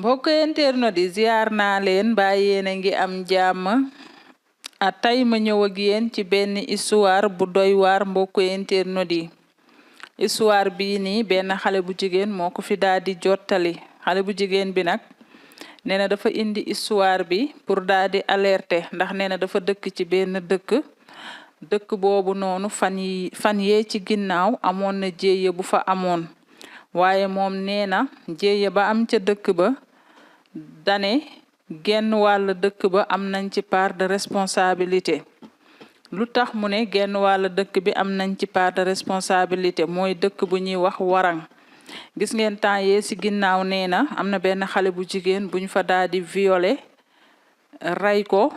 mbokk internet di ziar naa leen ba yéen a ngi am jàmm tey ma ñëw ak yéen ci benn histoire bu doy waar mbokk internet yi histoire bii nii benn xale bu jigéen moo ko fi daal di jottali xale bu jigéen bi nag nee na dafa indi histoire bi pour daal di alerter ndax nee na dafa dëkk ci benn dëkk boobu noonu fan yee ci ginnaaw amoon na jéeye bu fa amoon waaye moom nee na jéeye ba am ca dëkk ba dane genn wàll dëkk ba am nañ ci part de responsabilité lu tax mu ne genn wàll dëkk bi am nañ ci part de responsabilité mooy dëkk bu ñuy wax warang gis ngeen temps yee ci ginnaaw nee na am na benn xale bu jigéen buñ fa daal di violer rey ko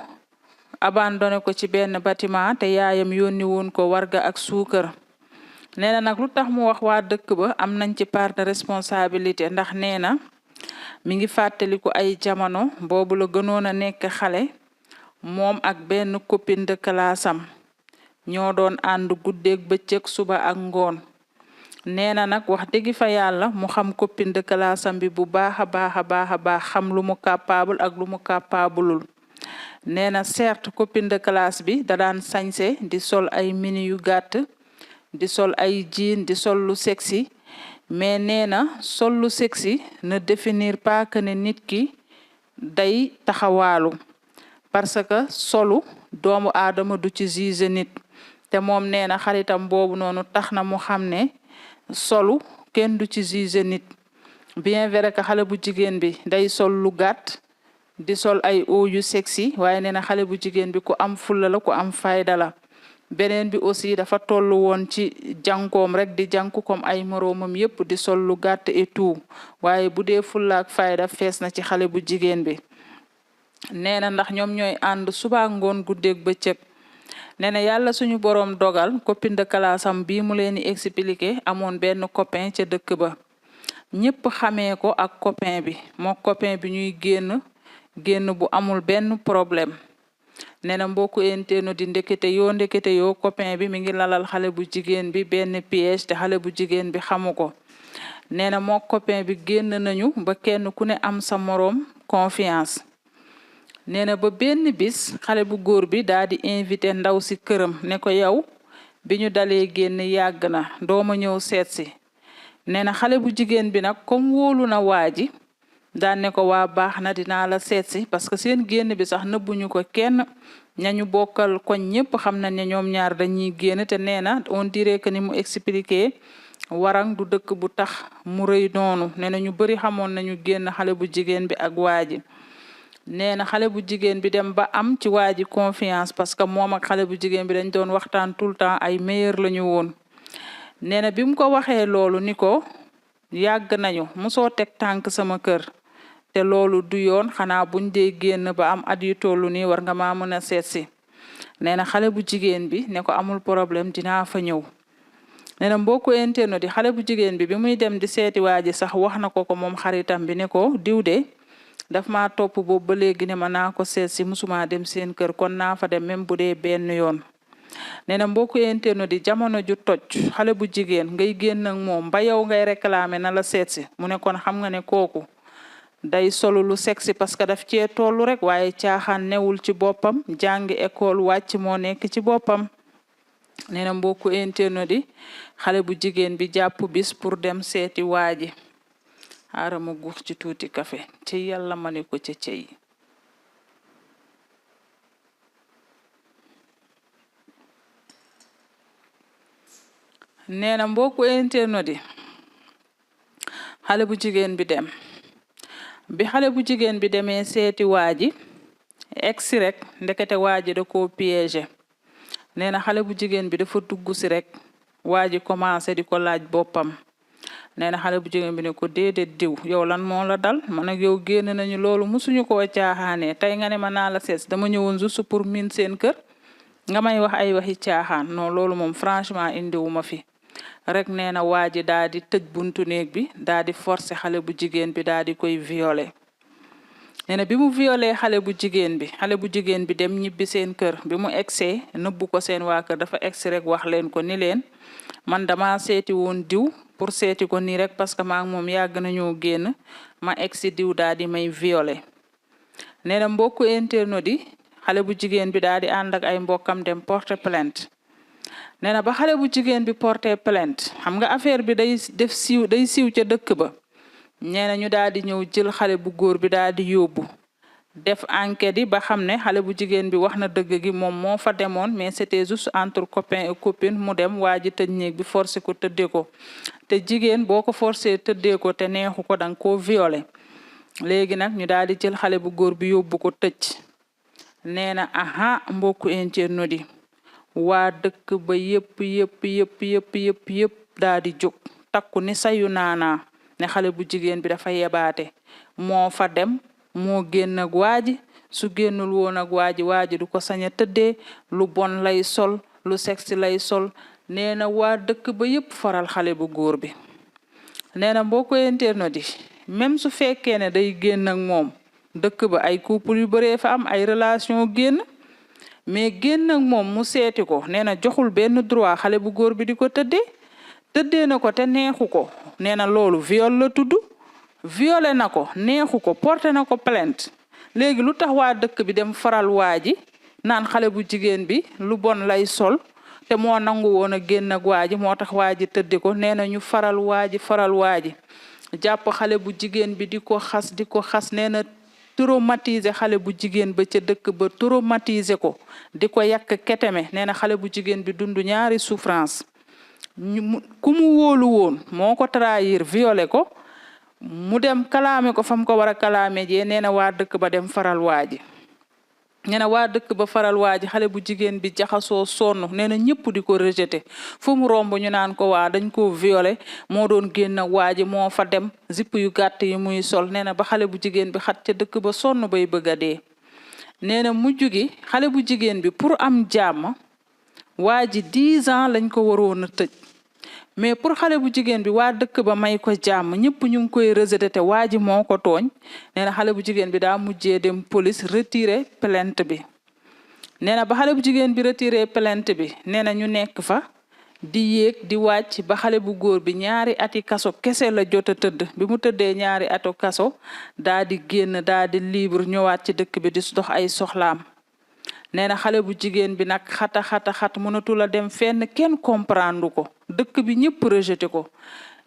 abandonné ko ci benn bâtiment te yaayam yónni woon ko warga ak suukar nee na nag lu tax mu wax waa dëkk ba am nañ ci part de responsabilité ndax nee na mi ngi fàttaliku ay jamono boobu la gënoon a nekk xale moom ak benn copine de classe am ñoo doon ànd guddeeg bëccëg suba ak ngoon nee na nag wax dëgg fa yàlla mu xam copine de classe am bi bu baax a baax xam lu mu capable ak lu mu capableul nee na certes copine de classe bi da daan sañse di sol ay mini yu gàtt di sol ay jean di sol lu sexy mais nee na sol lu sexy ne définir pas que ne nit ki day taxawaalu parce que solu doomu aadama du ci juge nit te moom nee na xaritam boobu noonu tax na mu xam ne solu kenn du ci juge nit bien vrai que xale bu jigéen bi day sol lu gàtt di sol ay eau yu sexy waaye nee na xale bu jigéen bi ku am fulla la ku am fayda la beneen bi aussi dafa tollu woon ci jànkoom rek di jànku comme ay moroomam yépp di sol lu gàtt et tout waaye bu dee fulla ak fayda fees na ci xale bu jigéen bi nee na ndax ñoom ñooy ànd suba ngoon guddeeg bëccëg nee na yàlla suñu boroom dogal copine de classe am bii mu leen di expliquer amoon benn copain ca dëkk ba ñépp xamee ko ak copain bi moo copain bi ñuy génn bu amul benn problème nee na mbokku internet di ndekete yoo copain bi mi ngi lalal xale bu jigéen bi benn piège te xale bu jigéen bi xamu ko nee na moo copain bi génn nañu ba kenn ku ne am sa moroom confiance nee na ba benn bis xale bu góor bi daal di invité ndaw si këram ne ko yow bi ñu dalee génn yàgg na dooma ñëw seet si nee na xale bu jigéen bi nag comme wóolu na waa ji daan ne ko waa baax na dinaa la seet si parce que seen génn bi sax nëbbuñu ko kenn ñañu bokkal koñ ñépp xam nañ ne ñoom ñaar dañuy génn te nee na on dirait que ni mu expliqué warang du dëkk bu tax mu rëy noonu nee na ñu bari xamoon nañu génn xale bu jigéen bi ak waa ji nee na xale bu jigéen bi dem ba am ci waa ji confiance parce que moom ak xale bu jigéen bi dañ doon waxtaan tout le temps ay meilleur la ñu woon nee na bi mu ko waxee loolu ni ko yàgg nañu mosoo teg tànk sama kër te loolu du yoon xanaa buñ dee génn ba am at yu tollu nii war nga maa mën a seet si nee na xale bu jigéen bi ne ko amul problème dinaa fa ñëw nee na mbokku internet di xale bu jigéen bi muy dem di seeti waa ji sax wax na ko moom xaritam bi ne ko diw de daf maa topp boobu ba léegi ne ma naa ko seet si musuma dem seen kër kon naa fa dem même bu dee benn yoon nee na mbokku internet di jamono ju toj xale bu jigéen ngay génn ak moom ba yow ngay réclamer na la seet si mu ne kon xam nga ne kooku day solu lu sexy parce que daf cee tollu rek waaye caaxaan newul ci boppam jàngi école wàcc moo nekk ci boppam nee na mbokku internet di xale bu jigéen bi jàpp bis pour dem seeti waa ji xaaral ma guux ci tuuti café ci yàlla ma ne ko ca cey nee na mbokku internet di xale bu jigéen bi dem bi xale bu jigéen bi demee seeti waa ji egsi rek ndekete waa ji da koo piégé nee na xale bu jigéen bi dafa dugg si rek waa ji commencé di ko laaj boppam nee na xale bu jigéen bi ne ko déedéet diw yow lan moo la dal man ak yow génn nañu loolu musuñu koo caaxaanee tey nga ne ma naa la seet dama ñëwoon juste pour min seen kër nga may wax ay waxi caaxaan non loolu moom franchement indiwuma fi rek nee na waa ji daa di tëj buntu néeg bi daa di forcer xale bu jigéen bi daa di koy violer nee na bi mu violer xale bu jigéen bi dem ñibbi seen kër bi mu egsee nëbbu ko seen waa kër dafa egsi rek wax leen ko ni leen man dama seeti woon diw pour seeti ko nii rek parce que maa ngi moom yàgg nañoo génn ma egsi diw daal di may violé nee na mbokku internaute yi xale bu jigéen bi daal di ànd ak ay mbokkam dem porter plainte nee na ba xale bu jigéen bi porter plainte xam nga affaire bi day siiw ca dëkk ba nee na ñu daal di ñëw jël xale bu góor bi daal di yóbbu def enquête yi ba xam ne xale bu jigéen bi wax na dëgg gi moom moo fa demoon mais c'était juste entre copain et copine mu dem waa ji tëj néeg bi forcé ko tëddee ko te jigéen boo ko forcé tëddee ko te neexu ko danga koo violé léegi nag ñu daal di jël xale bu góor bi yóbbu ko tëj nee na aha mbokku internaute yi waa dëkk ba yëpp daal di jóg takku ni sayu naanaa ne xale bu jigéen bi dafa yebaate moo fa dem moo génn ak waaji su génnul woon ak waaji du ko sañ a tëddee lu bon lay sol lu sexy lay sol nee na waa dëkk ba yëpp faral xale bu góor bi nee na mbokku internaute yi même su fekkee ne day génn ak moom dëkk ba ay couple yu bëree fa am ay relation génn mais génn ak moom mu seeti ko nee na joxul benn droit xale bu góor bi di ko tëddee na ko te neexu ko nee na loolu viol la tudd violé na ko neexu ko porté na ko plainte léegi lu tax waa dëkk bi dem faral waaji naan xale bu jigéen bi lu bon lay sol te moo nangu woon a génn ak waaji moo tax waaji tëddi ko nee na ñu faral waaji jàpp xale bu jigéen bi di ko xas nee na traumatiser xale bu jigéen ba ca dëkk ba traumatiser ko di ko yàq keteme nee na xale bu jigéen bi dund ñaari souffrance ku mu wóolu woon moo ko trahir violé ko mu dem kalaame ko fam ko war a kalaame jee nee na waa dëkk ba dem faral waaji nee na waa dëkk ba faral waaji xale bu jigéen bi jaxasoo sonn nee na ñëpp di ko rejeté fu mu romb ñu naan ko waa dañ ko violé moo doon génn ak waaji moo fa dem zipp yu gàtt yi muy sol nee na ba xale bu jigéen bi xat ca dëkk ba sonn bay bëgg a dee nee na mujj gi xale bu jigéen bi pour am jàmm waaji 10 ans lañ ko waroon a tëj mais pour xale bu jigéen bi waa dëkk ba may ko jàmm ñëpp ñu ngi koy rejeté te waa ji moo ko tooñ nee na xale bu jigéen bi daa mujjee dem police retiré plainte bi nee na ba xale bu jigéen bi retiré plainte bi nee na ñu nekk fa di yéeg di wàcc ba xale bu góor bi ñaari ati kaso kese la jot a tëdd bi mu tëddee ñaari atu kaso daa di génn daa di libre ñëwaat ci dëkk bi di dox ay soxlaam nee na xale bu jigéen bi nag xat mënatul a dem fenn kenn comprendre ko dëkk bi ñëpp rejeté ko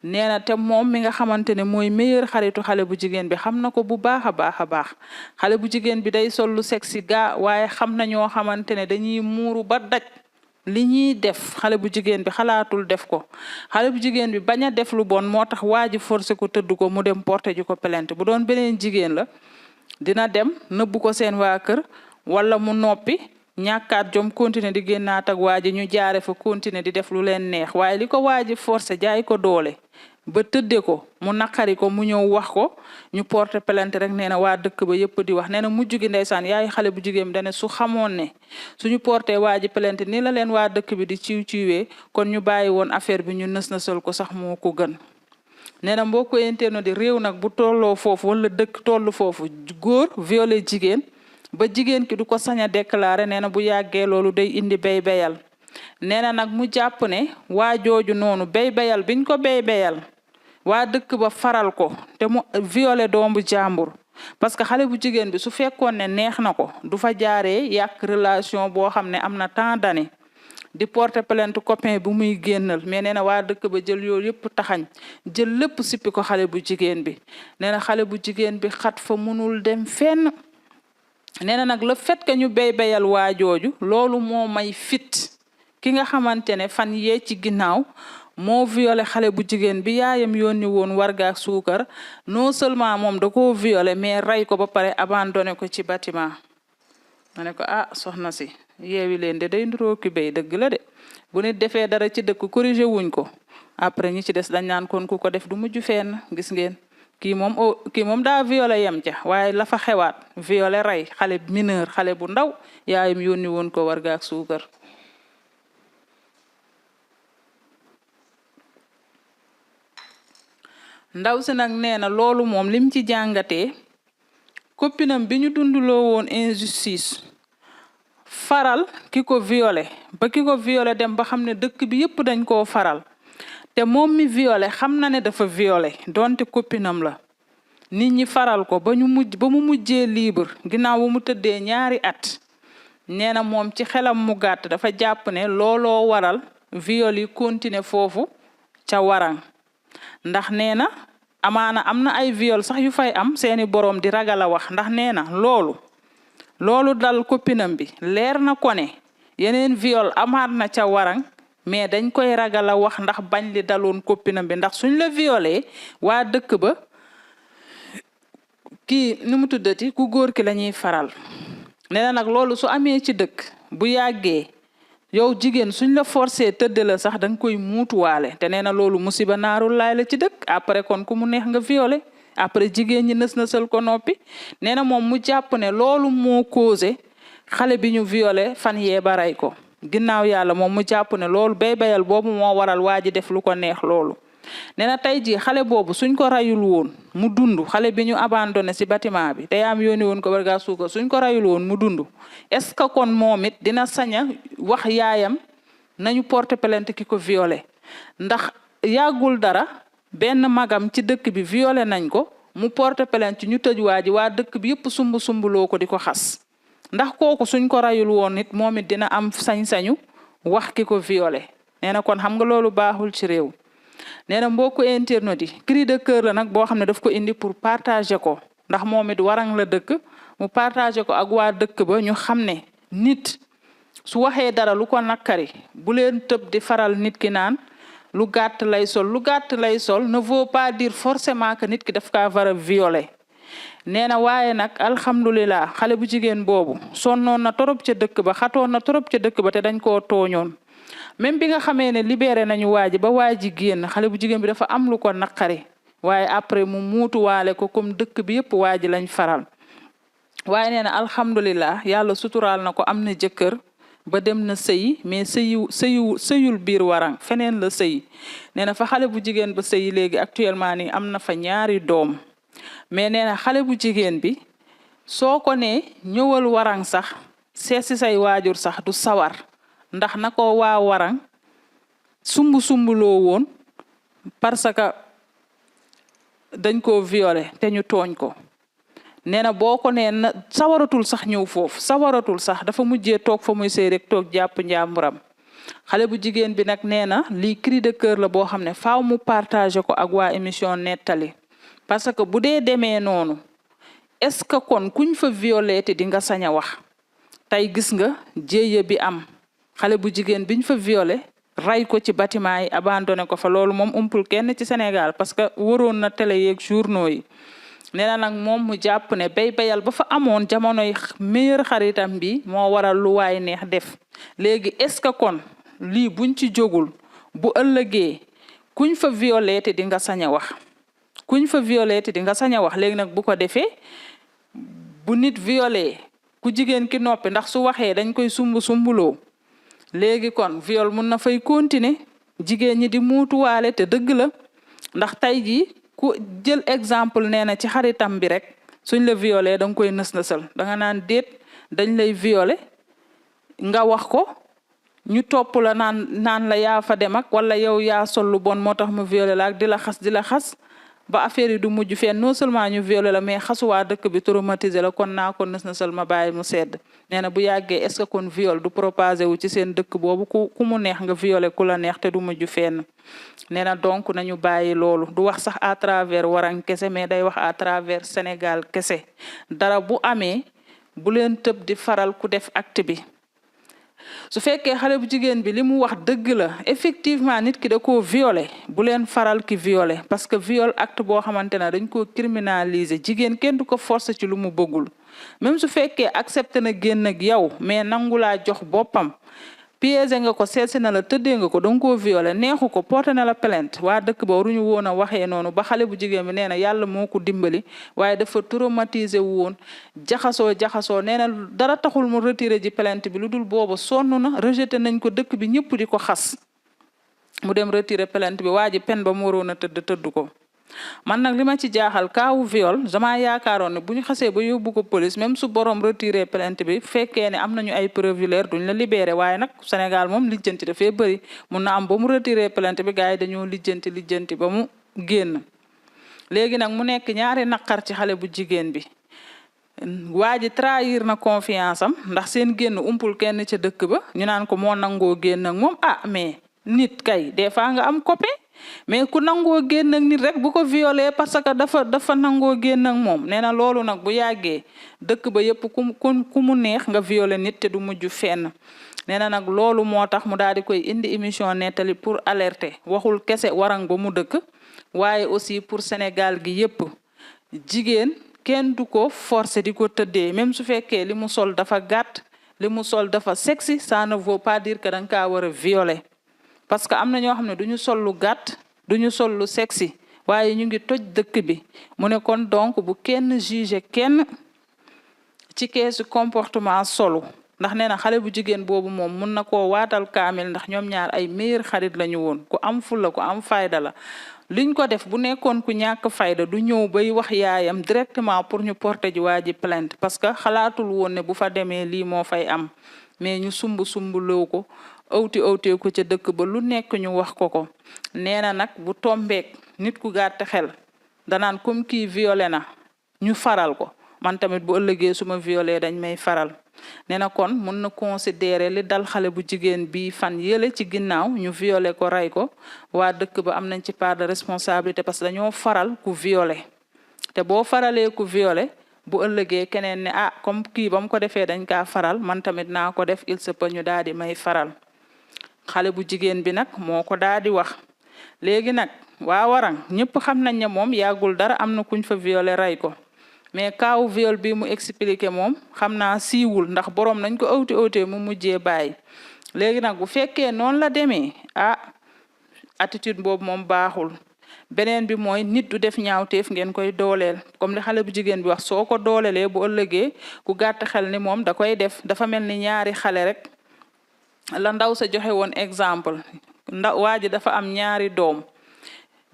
nee na te moom mi nga xamante ne mooy meilleur xaritu xale bu jigéen bi xam na ko bu baax a baax xale bu jigéen bi day sol lu sexy gaa waaye xam na ñoo xamante ne dañuy muuru ba daj li ñuy def xale bu jigéen bi xalaatul def ko xale bu jigéen bi bañ a def lu bon moo tax waa ji forcé ko tëdd ko mu dem porté ji ko plainte bu doon beneen jigéen la dina dem nëbbu ko seen waa kër wala mu noppi ñàkkaat jom continuer di génnaat ak waa ji ñu jaare fa continuer di def lu leen neex waaye li ko waa ji forcé jaay ko doole ba tëdde ko mu naqari ko mu ñëw wax ko ñu porter plainte rek nee na waa dëkk ba yëpp di wax nee na mujj gi ndeysaan yaayu xale bu jigéen bi dane su xamoon ne suñu porter waa ji plainte ni la leen waa dëkk bi di ciwee kon ñu bàyyi woon affaire bi ñu nësal ko sax moo ko gën nee na mbokku internet di réew nag bu tolloo foofu wala dëkk tollu foofu góor violé jigéen ba jigéen ki du ko sañ a déclaré nee na bu yàggee loolu day indi béy-béyal nee na nag mu jàpp ne waa jooju noonu béy-béyal biñ ko béy-béyal waa dëkk ba faral ko te mu violé doomu jàmbur parce que xale bu jigéen bi su fekkoon ne neex na ko du fa jaaree yàq relation boo xam ne am na tant d'années di porter plainte copain bu muy génnal mais nee na waa dëkk ba jël yooyu yëpp taxañ jël lépp sippi ko xale bu jigéen bi nee na xale bu jigéen bi xat fa mënul dem fenn nee na nag le fait que ñu béy-béyal waa jooju loolu moo may fit ki nga xamante ne fan yee ci ginnaaw moo violé xale bu jigéen bi yaayam yónni woon warga ak suukar non seulement moom da koo violé mais rey ko ba pare abandonné ko ci bâtiment ma ne ko soxna si yeewi leen de day nduroo ki béy dëgg la de bu nit defee dara ci dëkk corrigé wuñ ko après ñi ci des dañ naan kon ku ko def du mujj fenn gis ngeen kii moom daa violé yem ca waaye la fa xewaat violé rey xale mineur xale bu ndaw yaayam yónni woon ko warga ak suukar ndaw si nag nee na loolu moom lim ci jàngatee copinam bi ñu dunduloo woon injustice faral ki ko violé ba ki ko violé dem ba xam ne dëkk bi yëpp dañ koo faral te moom mi violé xam na ne dafa violé donte copinam la nit ñi faral ko ba mu mujjee libre ginnaaw ba mu tëddee ñaari at nee na moom ci xelam mu gàtt dafa jàpp ne looloo waral viol yi continuer foofu ca Warang ndax nee na amaana am na ay viol sax yu fay am seeni boroom di ragal a wax ndax nee na loolu dal copinam bi leer na ko ne yeneen viol amaat na ca Warang mais dañ koy ragal a wax ndax bañ li daloon copinam bi ndax suñ la violé waa dëkk ba kii nu mu tuddati ku góor ki la ñuy faral nee na nag loolu su amee ci dëkk bu yàggee yow jigéen suñ la forcé tëdd la sax da nga koy muutuwaale te nee na loolu musiba naarul laay la ci dëkk après kon ku mu neex nga violé après jigéen ñi nës-nësal ko noppi nee na moom mu jàpp ne loolu moo causé xale bi ñu violé fan yee ba rey ko ginnaaw yàlla moom mu jàpp ne loolu bayal boobu moo waral waa ji def lu ko neex loolu nee na tey jii xale boobu suñ ko rayul woon mu dund xale bi ñu abandonné ci bâtiment bi te yaam yónni woon ko barga suuka suñ ko rayul woon mu dund est-ce que kon moom it dina sañ a wax yaayam nañu porter plainte ki ko violé ndax yàggul dara benn magam ci dëkk bi violé nañ ko mu porter plainte ñu tëj waa dëkk bi yëpp sumbuloo ko di ko xas ndax kooku suñ ko rayul woon nit moom it dina am sañ-sañu wax ki ko violé nee na kon xam nga loolu baaxul ci réew nee na mbokku internet yi cri de cœur la nag boo xam ne daf ko indi pour partager ko ndax moom it Warang la dëkk mu partager ko ak waa dëkk ba ñu xam ne nit su waxee dara lu ko nakkari bu leen tëb di faral nit ki naan lu gàtt lay sol ne veut pas dire forcément que nit ki daf kaa war a violer nee na waaye nag alhamdulilah xale bu jigéen boobu sonnoon na torop ca dëkk ba xatoon na torop ca dëkk ba te dañ koo tooñoon même bi nga xamee ne libéré nañu waa ji ba waa ji génn xale bu jigéen bi dafa am lu ko naqari waaye après mu muutuwaale ko comme dëkk bi yëpp waa ji lañ faral waaye nee na alhamdulilah yàlla suturaal na ko am na jëkkër ba dem na sëyi mais sëyul biir Warang feneen la sëyi nee na fa xale bu jigéen ba sëyi léegi actuellement nii am na fa ñaari doom mais nee na xale bu jigéen bi soo ko ne ñëwal Warang sax seet si say waajur sax du sawar ndax na ko waa Warang sumbuloo woon parce que dañ ko violé te ñu tooñ ko nee na boo ko nee na sawaratul sax ñëw foofu sawaratul sax dafa mujjee toog fa muy sëy rek toog jàpp njàmburam xale bu jigéen bi nag nee na lii cri de cœur la boo xam ne faaw mu partager ko ak waa émission nettali parce que bu dee demee noonu est-ce que kon kuñ fa violé te di nga sañ a wax tey gis nga jéeya bi am xale bu jigéen biñ fa violé ray ko ci bâtiment yi abandonné ko fa loolu moom umpul kenn ci Sénégal parce que waroon na télé yeeg journaux yi nee na nag moom mu jàpp ne bayal ba fa amoon jamonoy meilleur xaritam bi moo waral lu waay neex def léegi est-ce que kon lii buñ ci jógul bu ëllëgee kuñ fa violé te di nga sañ a wax léegi nag bu ko defee bu nit violé ku jigéen ki noppi ndax su waxee dañ koy sumbuloo léegi kon viol mun na fay continuer jigéen ñi di muutuwaale te dëgg la ndax tey jii ku jël exemple nee na ci xaritam bi rek suñ la violé da nga koy nës-nësal da nga naan déet dañ lay violé nga wax ko ñu topp la naan la yaa fa dem ak wala yow yaa sol lu bon moo tax mu violé la ak di la xas ba affaire yi du mujj fenn non seulement ñu violé la mais xasuwaa dëkk bi traumatisé la kon naa ko nës-nësal ma bàyyi mu sedd nee na bu yàggee est-ce que kon viol du propagé wu ci seen dëkk boobu ku mu neex nga violé ku la neex te du mujj fenn nee na donc nañu bàyyi loolu du wax sax à travers Warang kese mais day wax à travers Sénégal kese dara bu amee bu leen tëb di faral ku def acte bi su fekkee xale bu jigéen bi li mu wax dëgg la effectivement nit ki da koo violé bu leen faral ki violé parce que viol acte boo xamante ne dañ koo criminaliser jigéen kenn du ko forcer ci lu mu bëggul même su fekkee accepté na génn ak yow mais nangu laa jox boppam piégé nga ko seetsi na la tëddee nga ko danga koo violé neexu ko porté na la plainte waa dëkk ba waruñu woon a waxee noonu ba xale bu jigéen bi nee na yàlla moo ko dimbali waaye dafa traumatisé woon jaxasoo nee na dara taxul mu retiré ji plainte bi lu dul booba sonn na rejeté nañ ko dëkk bi ñëpp di ko xas mu dem retiré plainte bi waa ji pen ba mu waroon a tëdd ko man nag li ma ci jaaxal kaawu viol dama yaakaaroon ne bu ñu xasee ba yóbbu ko police même su borom retiré plainte bi fekkee ne am nañu ay preuve yu leer duñ la libéré waaye nag Sénégal moom lijjanti dafay bëri mun na am ba mu retiré plainte bi gars yi dañoo lijjanti ba mu génn léegi nag mu nekk ñaari naqar ci xale bu jigéen bi waa ji trahir na confiance am ndax seen génn umpul kenn ca dëkk ba ñu naan ko moo nangoo génn ak moom mais nit kay des fois nga am copain mais ku nangoo génn ak nit rek bu ko violé parce que dafa nangoo génn ak moom nee na loolu nag bu yàggee dëkk ba yépp ku mu neex nga violé nit te du mujj fenn nee na nag loolu moo tax mu daal di koy indi émission nettali pour alerter waxul kese warang ba mu dëkk waaye aussi pour Sénégal gi yépp jigéen kenn du ko forcer di ko tëddee même su fekkee li mu sol dafa gàtt li mu sol dafa sexy ça ne veut pas dire que da nga kaa war a violer parce que am na ñoo xam ne du ñu sol lu gàtt du ñu sol lu sexy waaye ñu ngi toj dëkk bi mu ne kon donc bu kenn juger kenn ci keesu comportement solu ndax nee na xale bu jigéen boobu moom mun na koo waatal kaamil ndax ñoom ñaar ay meilleur xarit lañu woon ku am fulla ku am fayda la liñ ko def bu nekkoon ku ñàkk fayda du ñëw bay wax yaayam directement pour ñu porter ji waa ji plainte parce que xalaatul woon ne bu fa demee lii moo fay am mais ñu sumb ko awtee ko ca dëkk ba lu nekk ñu wax ko nee na nag bu tombeek nit ku gàtt xel danaan comme kii violé na ñu faral ko man tamit bu ëllëgee suma violé dañ may faral nee na kon mën na considérer li dal xale bu jigéen bi fan yële ci ginnaaw ñu violé ko rey ko waa dëkk ba am nañ ci part de responsabilité parce que dañoo faral ku violé te boo faralee ku violé bu ëllëgee keneen ne comme kii ba mu ko defee dañ kaa faral man tamit naa ko def il se peut ñu daal di may faral xale bu jigéen bi nag moo ko daal di wax léegi nag waa warang ñëpp xam nañ ne moom yàggul dara am na kuñ fa violé rey ko mais kaawu viol bi mu expliqué moom xam naa siiwul ndax borom nañ ko awte mu mujjee bàyyi léegi nag bu fekkee noonu la demee attitude boobu moom baaxul beneen bi mooy nit du def ñaawteef ngeen koy dooleel comme li xale bu jigéen bi wax soo ko doolelee bu ëllëgee ku gàtt xel ni moom da koy def dafa mel ni ñaari xale rek la ndaw sa joxe woon exemple waa ji dafa am ñaari doom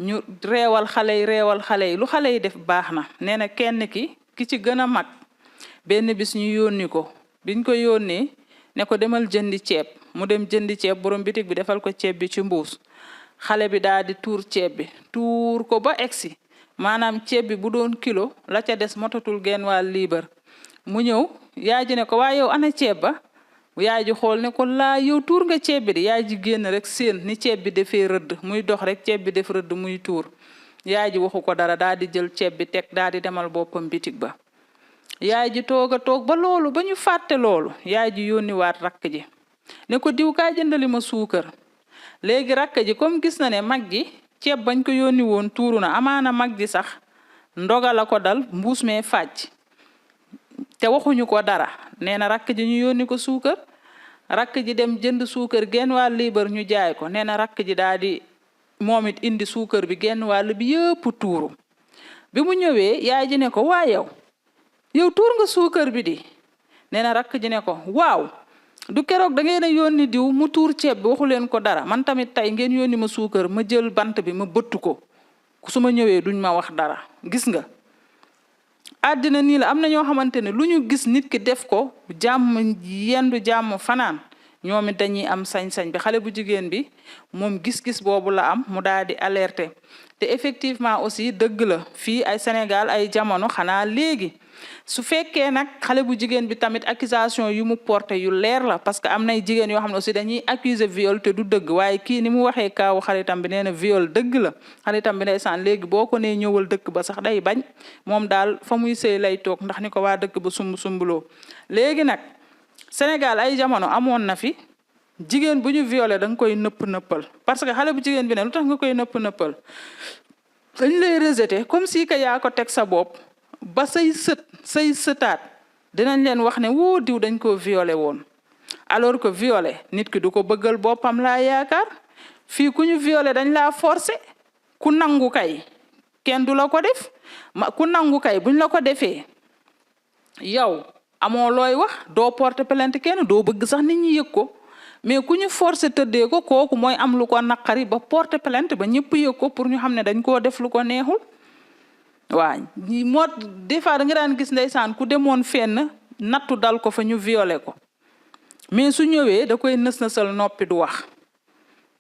ñu reewal xale yi lu xale yi def baax na nee na kenn ki ci gën a mag benn bis ñu yónni ko biñ ko yónnee ne ko demal jëndi ceeb mu dem jëndi ceeb borom bitig bi defal ko ceeb bi ci mbuus xale bi daal di tuur ceeb bi tuur ko ba egsi maanaam ceeb bi bu doon kilo la ca des motatul genn wàll liibar mu ñëw yaay ji ne ko waa yow ana ceeb ba yaay ji xool ne ko laa yow tuur nga ceeb bi di yaay ji génn rek seen ni ceeb bi defee rëdd muy dox rek ceeb bi def rëdd muy tuur yaay ji waxu ko dara daal di jël ceeb bi teg daal di demal boppam bitig ba yaay ji toog ba loolu ba ñu fàtte loolu yaay ji yónniwaat rakk ji ne ko diw kaa jëndali ma suukar léegi rakk ji comme gis na ne mag ji ceeb bañ ko yónni woon tuuru na amaana mag ji sax ndoga la ko dal mbuus mee fàcc te waxuñu ko dara nee na rakk ji ñu yónni ko suukar rakk ji dem jënd suukar genn wàll liibar ñu jaay ko nee na rakk ji daal di moom it indi suukar bi genn wàll bi yëpp tuuru bi mu ñëwee yaay ji ne ko waa yow tuur nga suukar bi di nee na rakk ji ne ko waaw du keroog da ngeen a yónni diw mu tuur ceeb bi waxu leen ko dara man tamit tey ngeen yónni ma suukar ma jël bant bi ma bëtt ko su ma ñëwee duñ ma wax dara gis nga àddina nii la am na ñoo xamante ne lu ñu gis nit ki def ko jàmm yendu jàmm fanaan ñoom it dañuy am sañ-sañ bi xale bu jigéen bi moom gis-gis boobu la am mu daal di alerter te effectivement aussi dëgg la fii ay Sénégal ay jamono xanaa léegi su fekkee nag xale bu jigéen bi tamit accusation yu mu porté yu leer la parce que am nay jigéen yoo xam ne aussi dañuy accuser viol te du dëgg waaye kii ni mu waxee kaawu xaritam bi nee na viol dëgg la xaritam bi ndeysaan léegi boo ko nee ñëwal dëkk ba sax day bañ moom daal fa muy sëy lay toog ndax ni ko waa dëkk ba sumbuloo léegi nag Sénégal ay jamono amoon na fi jigéen bu ñu violé da nga koy nëppal parce que xale bu jigéen bi ne lu tax nga koy nëppal dañ lay rejeté comme si que yaa ko teg sa bopp ba say sëtaat dinañ leen wax ne woo diw dañ ko violé woon alors que violé nit ki du ko bëggal boppam laa yaakaar fii ku ñu violé dañ laa forcé ku nangu kay kenn du la ko def ku nangu kay buñ la ko defee yow amoo looy wax doo porter plainte kenn doo bëgg sax nit ñi yëg ko mais ku ñu forcé tëddee ko kooku mooy am lu ko naqari ba porter plainte ba ñëpp yëg ko pour ñu xam ne dañ koo def lu ko neexul waa moo des fois da nga daan gis ndeysaan ku demoon fenn nattu dal ko fa ñu violé ko mais su ñëwee da koy nës-nësal noppi du wax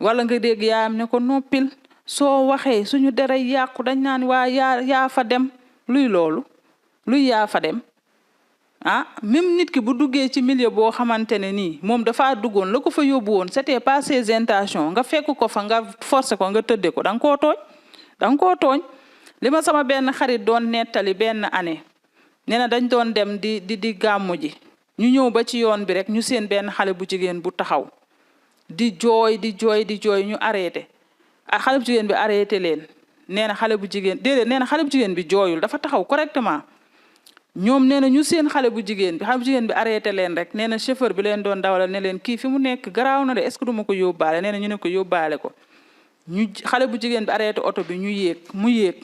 wala nga dégg yaayam ne ko noppil soo waxee suñu dere yàqu dañ naan waa yaa fa dem luy loolu luy yaa fa dem même nit ki bu duggee ci milieu boo xamante ne nii moom dafa duggoon la ko fa yóbbu woon c'était pas ses intentions nga fekk ko fa nga forcé ko nga tëdde ko da nga koo tooñ li ma sama benn xarit doon nettali benn année nee na dañ doon dem di gàmmu ji ñu ñëw ba ci yoon bi rek ñu seen benn xale bu jigéen bu taxaw di jooy ñu arrêté xale bu jigéen bi arrêté leen nee na xale bu jigéen déedéet nee na xale bu jigéen bi jooyul dafa taxaw correctement ñoom nee na ñu seen xale bu jigéen bi arrêté leen rek nee na chauffeur bi leen doon dawalal ne leen kii fi mu nekk garaaw na de est-ce que du ma ko yóbbaale nee na ñu ne ko yóbbaale ko xale bu jigéen bi arrêté oto bi mu yéeg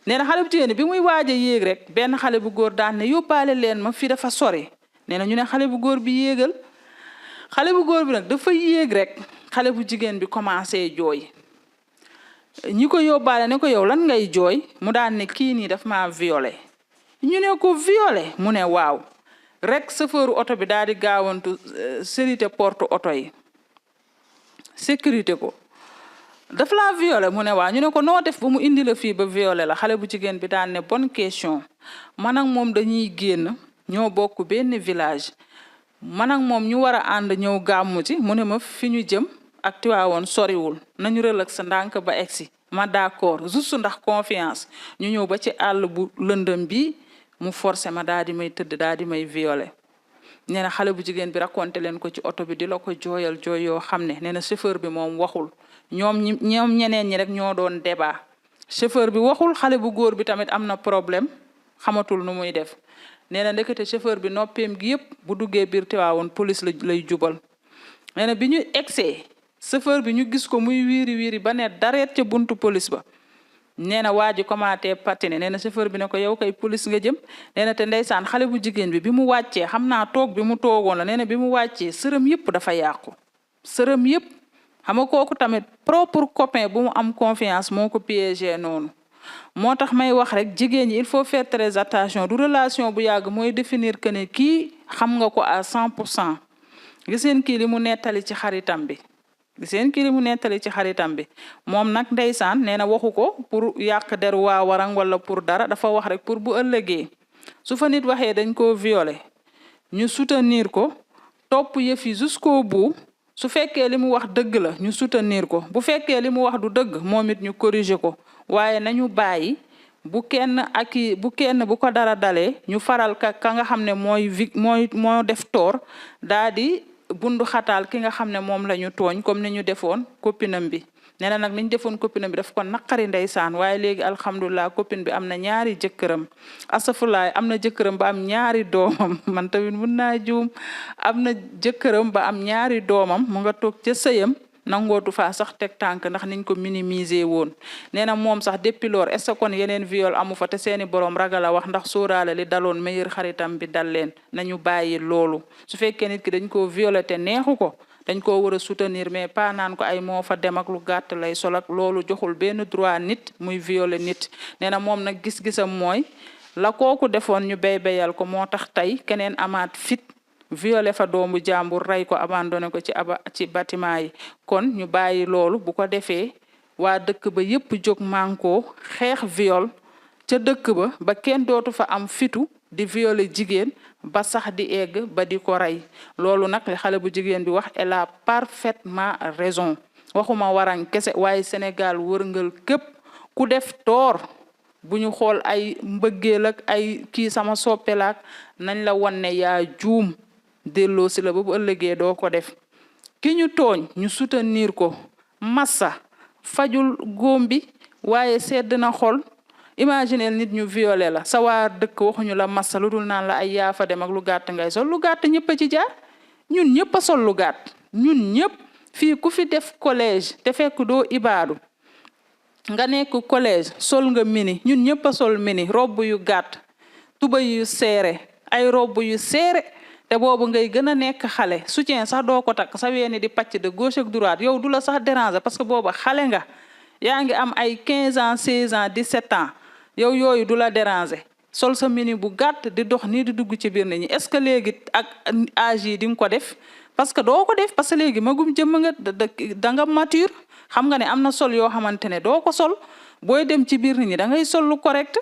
nee na xale bu jigéen bi muy waaj a yéeg rek benn xale bu góor daan ne yóbbaale leen ma fii dafa sori nee na ñu ne xale bu góor bi yéegal xale bu góor bi nag dafa yéeg rek xale bu jigéen bi commencé jooy ñi ko yóbbaale ne ko yow lan ngay jooy mu daan ne kii nii daf maa violé ñu ne ko violé mu ne waaw rek chauffeur oto bi daal di gaawantu serité porte oto yi sécurité ko daf laa violé mu ne waaw ñu ne ko noo def ba mu indi la fii ba violé la xale bu jigéen bi daan ne bonne question man ak moom dañuy génn ñoo bokk benn village man ak moom ñu war a ànd ñëw gàmmu ci mu ne ma fi ñu jëm ak Tiwaawoon soriwul nañu relax sa ndànk ba egsi ma d'accord juste ndax confiance ñu ñëw ba ci àll bu lëndëm bi mu forcé ma daal di may tëdd daal di may violé nee na xale bu jigéen bi raconté leen ko ci oto bi di la ko jooyal jooy yoo xam ne nee na chauffeur bi moom waxul ñoom ñeneen ñi rek ñoo doon débat chauffeur bi waxul xale bu góor bi tamit am na problème xamatul nu muy def nee na ndekete chauffeur bi noppeem gi yëpp bu duggee biir Tiwaawoon police lay jubal nee na bi ñu egsee chauffeur bi ñu gis ko muy wiiri ba ne dareet ca buntu police ba nee na waa ji commenté patine nee na chauffeur bi ne ko yow kay police nga jëm nee na te ndeysaan xale bu jigéen bi mu wàccee xam naa toog bi mu toogoon la nee na bi mu wàccee sërëm yëpp dafa yàqu sërëm yëpp xam nga kooku tamit propre copain bu mu am confiance moo ko piégé noonu moo tax may wax rek jigéen ñi il faut faire très attention du relation bu yàgg mooy définir que ne kii xam nga ko à 100% gis ngeen kii li mu nettali ci xaritam bi moom nag ndeysaan nee na waxu ko pour yàq der waa warang wala pour dara dafa wax rek pour bu ëllëgee su fa nit waxee dañ koo violé ñu soutenir ko topp yëf yi jusqu'au bout su fekkee li mu wax dëgg la ñu soutenir ko bu fekkee li mu wax du dëgg moom it ñu corriger ko waaye nañu bàyyi bu kenn bu ko dara dalee ñu faral ka nga xam ne moo def tort daa di bundu xataal ki nga xam ne moom la ñu tooñ comme ni ñu defoon copinam bi nee na nag ni ñu defoon copinam bi daf ko naqari ndeysaan waaye léegi alhamdulilah copine bi am na ñaari jëkkëram asafulaay am na jëkkëram ba am ñaari doomam man tamit mun naa juum am na jëkkëram ba am ñaari doomam mu nga toog ca sëyam nangootu faa sax teg tànk ndax niñ ko minimiser woon nee na moom sax depuis lors est-ce que kon yeneen viol amu fa te seeni borom ragal a wax ndax sóoraale li daloon meilleur xaritam bi dal leen nañu bàyyi loolu su fekkee nit ki dañ koo violé te neexu ko dañ koo war a soutenir mais pas naan ko ay moo fa dem ak lu gàtt lay sol ak loolu joxul benn droit nit muy violé nit nee na moom nag gis-gisam mooy la kooku defoon ñu béyal ko moo tax tey keneen amaat fit violé fa doomu jàmbur rey ko abandonné ko ci bâtiment yi kon ñu bàyyi loolu bu ko defee waa dëkk ba yépp jóg mànkoo xeex viol ca dëkk ba kenn dootu fa am fitu di violé jigéen ba sax di egg ba di ko rey loolu nag li xale bu jigéen bi wax elle a parfaitement raison waxuma warang kese waaye Sénégal wërngal képp ku def tort bu ñu xool ay mbëggeel ak ay kii sama soppelaak nañ la won ne yaa juum delloo si la ba bu ëllëgee doo ko def ki ñu tooñ ñu soutenir ko massa fajul góom bi waaye sedd na xol imagineel nit ñu violé la sa waa dëkk waxuñu la massa lu dul naan la ay yaafa dem ak lu gàtt ngay sol lu gàtt ñëpp a ci jaar ñun ñëpp a sol lu gàtt ñun ñëpp fii ku fi def collège te fekk doo ibaadu nga nekk collège sol nga mini ñun ñëpp a sol mini robb yu gàtt tuba yu seere ay robb yu seere te boobu ngay gën a nekk xale soutien sax doo ko takk sa weeni di pàcc de gauche ak droite yow du la sax déranger parce que booba xale nga yaa ngi am ay 15 ans 16 ans 17 ans yow yooyu du la déranger sol sa mini bu gàtt di dox nii di dugg ci biir nit ñi est-ce que léegi ak âge yi di nga ko def parce que doo ko def parce que léegi magum jëmm nga da nga mature xam nga ne am na sol yoo xamante ne doo ko sol booy dem ci biir nit ñi da ngay sol lu correct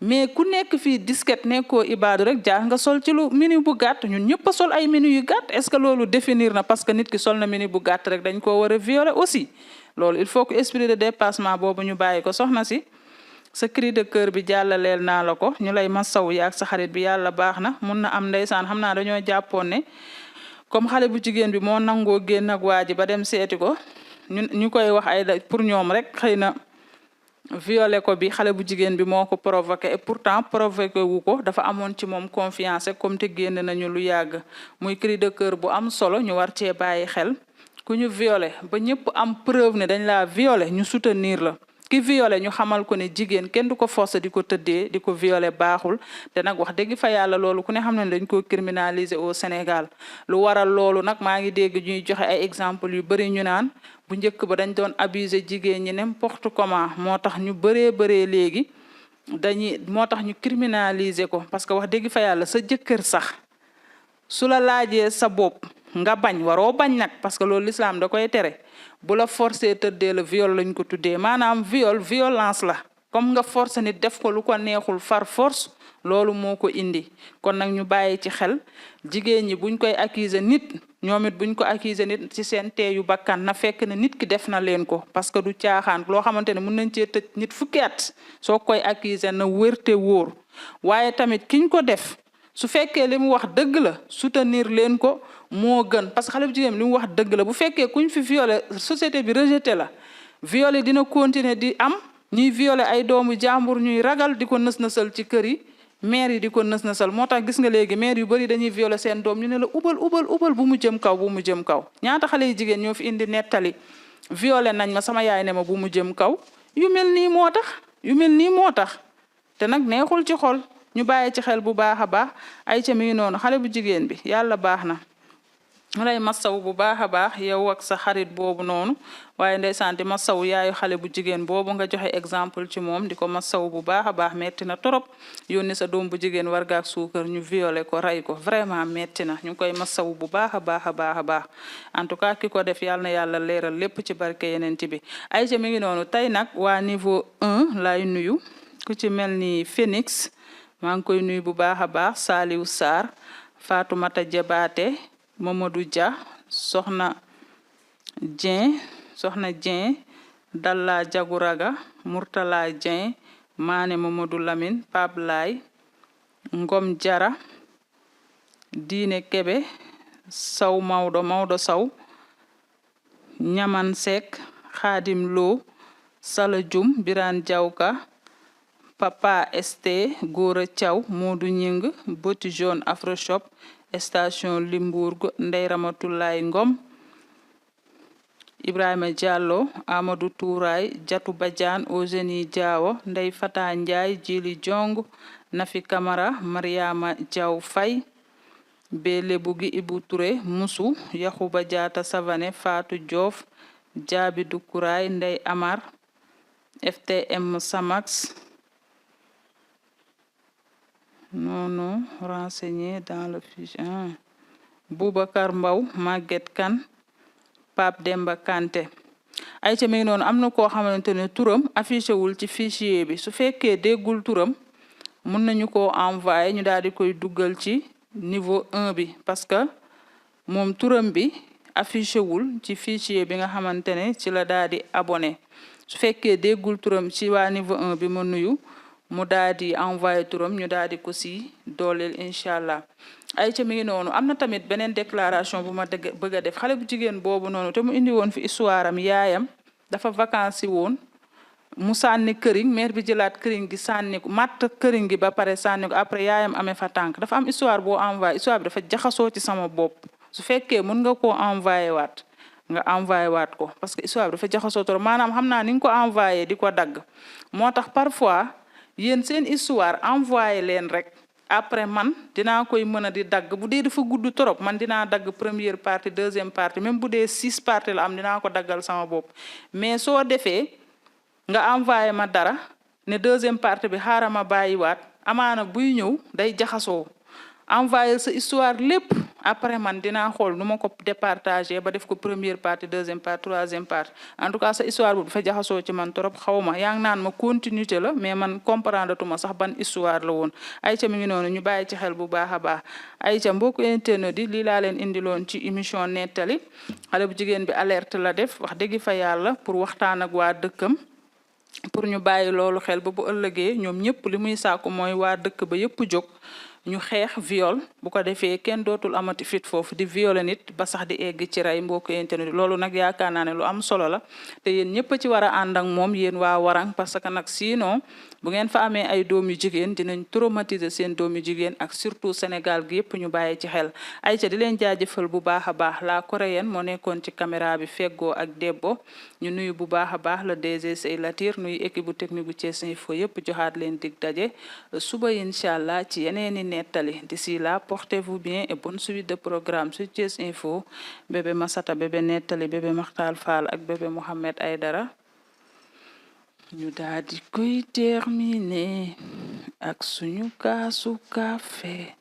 mais ku nekk fii disket nekkoo ibaadu rek jaar nga sol ci lu mini bu gàtt ñun ñëpp a sol ay mini yu gàtt est-ce que loolu définir na parce que nit ki sol na mini bu gàtt rek dañ koo war a violer aussi loolu il faut que esprit de dépassement boobu ñu bàyyi ko soxna si sa cri de cœur bi jàllaleel naa la ko ñu lay masaw yaag sa xarit bi yàlla baax na mun na am ndeysaan xam naa dañoo jàppoon ne comme xale bu jigéen bi moo nangoo génn ak waa ji ba dem seeti ko ñu koy wax ay pour ñoom rek xëy na violé ko bi xale bu jigéen bi moo ko provoqué et pourtant provoqué wu ko dafa amoon ci moom confiance comme te génn nañu lu yàgg muy cri de cœur bu am solo ñu war cee bàyyi xel ku ñu violé ba ñëpp am preuve ne dañ laa violé ñu soutenir la ki violé ñu xamal ko ne jigéen kenn du ko forcer di ko tëddee di ko violé baaxul te nag wax dëgg fa yàlla loolu ku ne xam ne dañ ko criminaliser au Sénégal lu waral loolu nag maa ngi dégg ñuy joxe ay exemple yu bëri ñu naan bu njëkk ba dañ doon abuser jigéen ñi n'importe comment moo tax ñu bëree léegi moo tax ñu criminaliser ko parce que wax dëgg fa yàlla sa jëkkër sax su la laajee sa bopp nga bañ waroo bañ nag parce que loolu l'islam da koy tere bu la forcé tëddee la viol lañ ko tuddee maanaam violence la comme nga forcé nit def ko lu ko neexul far force loolu moo ko indi kon nag ñu bàyyi ci xel jigéen ñi buñ koy accuser nit ñoom it buñ ko accuser nit ci seen teeyu bakkan na fekk ne nit ki def na leen ko parce que du caaxaan loo xamante ne mën nañ cee tëj nit fukki at soo koy accuser na wërte wóor waaye tamit kiñ ko def su fekkee li mu wax dëgg la soutenir leen ko moo gën parce que xale bu jigéen li mu wax dëgg la bu fekkee kuñ fi violé société bi rejeté la violé dina continuer di am ñuy violé ay doomu jàmbur ñuy ragal di ko nës-nësal ci kër yi maire yi di ko nës-nësal moo tax gis nga léegi maire yu bëri dañuy violé seen doom ñu ne la ubal bu mu jëm kaw bu mu jëm kaw ñaata xale yu jigéen ñoo fi indi nettali violé nañ ma sama yaay ne ma bu mu jëm kaw yu mel nii moo tax te nag neexul ci xol ñu bàyyi ci xel bu baax a baax ay ca mi ngi noonu xale bu jigéen bi yàlla baax na ma lay masaw bu baax a baax yow ak sa xarit boobu noonu waaye ndeysaan di masaw yaayu xale bu jigéen boobu nga joxe exemple ci moom di ko masaw bu baax a baax metti na torop yónni sa doom bu jigéen wargaak suukar ñu violé ko rey ko vraiment metti na ñu ngi koy masaw bu baax a baax en tout cas ki ko def yàlla na yàlla leeral lépp ci barke yeneen bi ay ca mi ngi noonu tey nag waa niveau 1 lay nuyu ku ci mel ni Phoenix maa ngi koy nuyu bu baax a baax Saliou Sarr Fatoumata Jabaate Mamadou Dia soxna Dieng Dalla Jaguraga Murtala Dieng Maane Mamadou Lamine Pape Lay Ngom Jara Diine Kebe Saw Maodo Saw Ñaman Seck Khadim Lo Sala Jum Biran Jawka Papa ST Gora Thiaw Modou Ñing Boti Jaune Afroshop station Limbourg Ndey Ramatulaay Ngom Ibrahima Diallo Amadou Touraay Jatu Badiane Eugénie Diawo Ndey Fata Ndiaye Jili Jong Nafi Camara Mariama Diaw Faye Bele Bugi Ibu Touré Musu Yahuba Diata Savane Fatou Diouf Jabi Dukuraay Ndey Amar FTM Samax non renseigné dans le fichier Boubacar Mbaw Maguette Kane Pape Demba Kanté ay ca mi ngi noonu am na koo xamante ne turam affiché wul ci fichier bi su fekkee déggul turam mun nañu ko envoyé ñu daal di koy duggal ci niveau 1 bi parce que moom turam bi affiché wul ci fichier bi nga xamante ne ci la daal di abonné su fekkee déggul turam ci waa niveau 1 bi ma nuyu mu daal di envoyé turam ñu daal di ko si dooleel incha allah ay ca mi ngi noonu am na tamit beneen déclaration bu ma bëgg a def xale bu jigéen boobu noonu te mu indi woon fi histoire am yaayam dafa vacances woon mu sànni këriñ mère bi jëlaat këriñ gi sànni ko matt këriñ gi ba pare sànni ko après yaayam amee fa tànk dafa am histoire boo envoyé histoire bi dafa jaxasoo ci sama bopp su fekkee mën nga koo envoyé waat nga envoyé waat ko parce que histoire bi dafa jaxasoo trop maanaam xam naa ni nga ko envoyé di ko dagg moo tax parfois yéen seen histoire envoyé leen rek après man dinaa koy mën a di dagg bu dee dafa gudd trop man dinaa dagg première partie deuxième partie même bu dee 6 parties la am dinaa ko daggal sama bopp mais soo defee nga envoyé ma dara ne deuxième partie bi xaaral ma bàyyiwaat amaana buy ñëw day jaxasoo envoyé sa histoire lépp après man dinaa xool nu ma ko départager ba def ko première partie deuxième partie troisième partie en tout cas sa histoire bu dafa jaxasoo ci man trop xaw ma yaa ngi naan ma continuité la mais man comprendre tuma sax ban histoire la woon ayca mi ngi noonu ñu bàyyi ci xel bu baax a baax ayca mbokku internet di lii laa leen indiloon ci émission nettali xale bu jigéen bi alerte la def wax dëgg fa yàlla pour waxtaan ak waa dëkkam pour ñu bàyyi loolu xel ba bu ëllëgee ñoom ñëpp li muy sàkku mooy waa dëkk ba yëpp jóg ñu xeex viol bu ko defee kenn dootul amati fit foofu di violer nit ba sax di egg ci rey mbokk internet loolu nag yaakaar naa ne lu am solo la te yéen ñëpp ci war a ànd ak moom yéen waa Warang parce que nag sinon bu ngeen fa amee ay doom yu jigéen dinañ traumatiser seen doom yu jigéen ak surtout Sénégal gi yëpp ñu bàyyi ci xel ayca di leen jaajëfal bu baax a baax la coréenne moo nekkoon ci caméra bi feggoo ak Debbo ñu nuyu bu baax a baax le DG Sey Latir nuyu équipe bu technique bu Thiès Info yëpp joxaat leen dig daje suba incha allah ci yeneeni nettali d'ici là portez-vous bien et bonne suite de programme sur Thiès Info bébé Massata bébé nettali bébé Makhtar Fall ak bébé Mohamed Aydara ñu daal di koy terminer ak suñu kaasu café